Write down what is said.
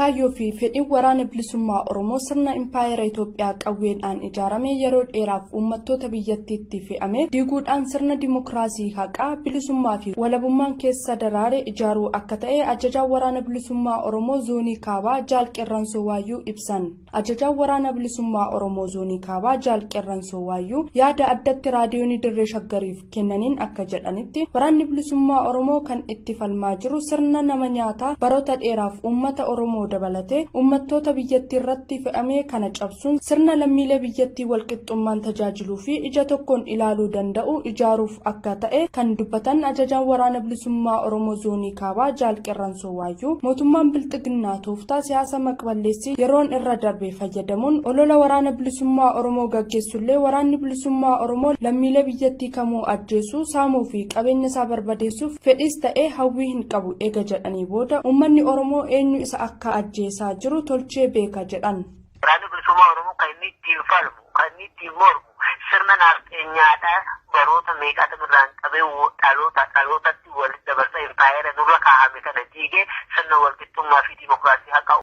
Kaayyoo fi fedhiin Waraana Bilisummaa Oromoo sirna impaayera Itoophiyaa qawweedhaan ijaarame yeroo dheeraaf uummattoota biyyattiitti fe'ame diiguudhaan sirna dimokiraasii haqaa, bilisummaa fi walabummaan keessa daraare ijaaruu akka ta'e ajajaan Waraana Bilisummaa Oromoo Zoonii Kaabaa Jaal Qeerransoo Waayyuu ibsan. Ajajaan Waraana Bilisummaa Oromoo Zoonii Kaabaa Jaal Qeerransoo Waayyuu yaada addatti Raadiyoonii Dirree Shaggariif kennaniin akka jedhanitti, Waraanni Bilisummaa Oromoo kan itti falmaa jiru sirna nama nyaataa baroota dheeraaf uummata Oromoo dabalatee uummattoota biyyattii irratti fe'ame kana cabsuun sirna lammiilee biyyattii walqixxummaan tajaajiluu fi ija tokkoon ilaaluu danda'u ijaaruuf akka ta'e kan dubbatan ajajaan Waraana Bilisummaa Oromoo Zoonii Kaabaa Jaal Qeerransoo Waayyuu, mootummaan Bilxiginnaa tooftaa siyaasa maqballeessii yeroon irra darbe fayyadamuun olola Waraana Bilisummaa Oromoo gaggeessullee, Waraanni Bilisummaa Oromoo lammiilee biyyattii kamuu ajjeesuu, saamuu fi qabeenya isaa barbadeessuuf fedhiis ta'ee hawwii hin qabu eega jedhanii booda, uummanni Oromoo eenyu isa akka ajjeesaa jiru tolchee beeka jedhan. Waraanni Bilisummaa Oromoo kan inni ittiin falmu, kan inni ittiin mormu sirna nafxeenyaadhaa baroota meeqaatam irraan qabee dhaloota dhalootatti walitti dabarsa impaayera nurra kaa'ame kana diigee sirna walqixxummaa fi dimokiraasii haqa